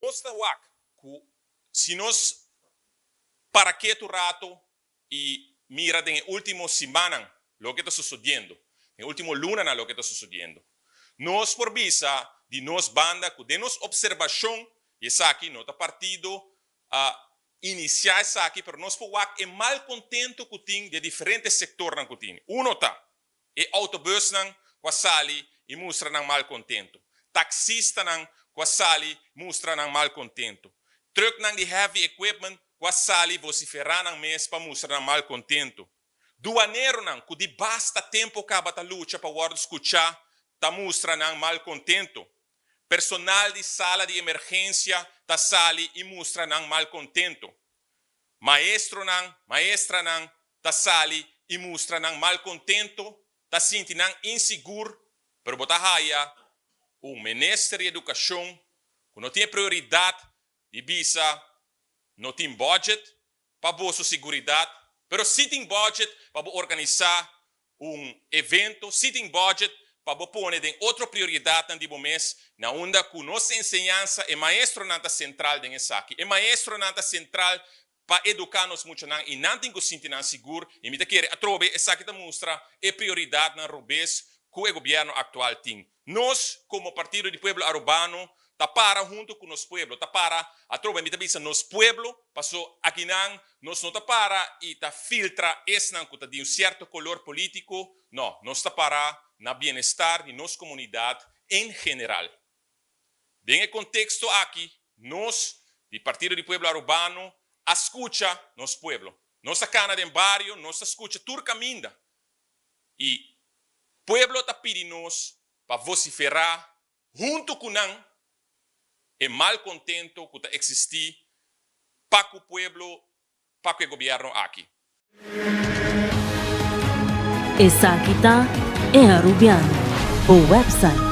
Nos ta wak ku si nos para ketu rato i mira den e último simannan loke ta sosodiendo, den e último lunanan loke ta sosodiendo, nos por bisa di nos banda ku den nos opservashon, i esaki no ta partido a inisiá esaki, pero nos por wak e malkontento ku tin di e diferente sektornan ku tin. Uno ta E autobusnan cu a sali y mustra nan malcontento. Taxistanan cu a sali mustra nan malcontento. Trucknan di heavy equipment cu a sali vocifera nan mes pa mustra nan malcontento. Duaneronan cu di basta tempo caba ta lucha pa wordo scucha ta mustra nan malcontento. Personal di sala di emergencia ta sali y mustra nan malcontento. Maestronan, maestranan ta sali y mustra nan malcontento, ta sinti nan insigur, pero bo ta haya un minister di educacion cu no tin e prioridad di bisa no tin budget pa boso siguridad, pero si tin budget pa bo organisa un evento, si tin budget pa bo pone den otro prioridadnan di bo mes, na unda cu nos enseñansa, e maestronan ta central den esaki. E maestronan ta central pa educa nos muchanan y nan tin cu sinti nan sigur y mi ta kere atrobe esaki ta mustra e prioridadnan robes cu e gobierno actual tin. Nos como Partido di Pueblo Arubano ta para hunto cu nos pueblo, ta para, atrobe mi ta bisa nos pueblo, paso akinan nos no ta para y ta filtra esnan cu ta di un cierto color politico, no, nos ta para na bienestar di nos comunidad en general. Den e contexto aki nos di Partido di Pueblo Arubano a scucha nos pueblo. Nos a cana den bario, nos a scucha tur caminda y pueblo ta pidi nos pa vocifera hunto cu nan e malcontento cu ta existi pa cu pueblo, pa cu e gobierno aki. Esaki ta E Arubiano, bo website.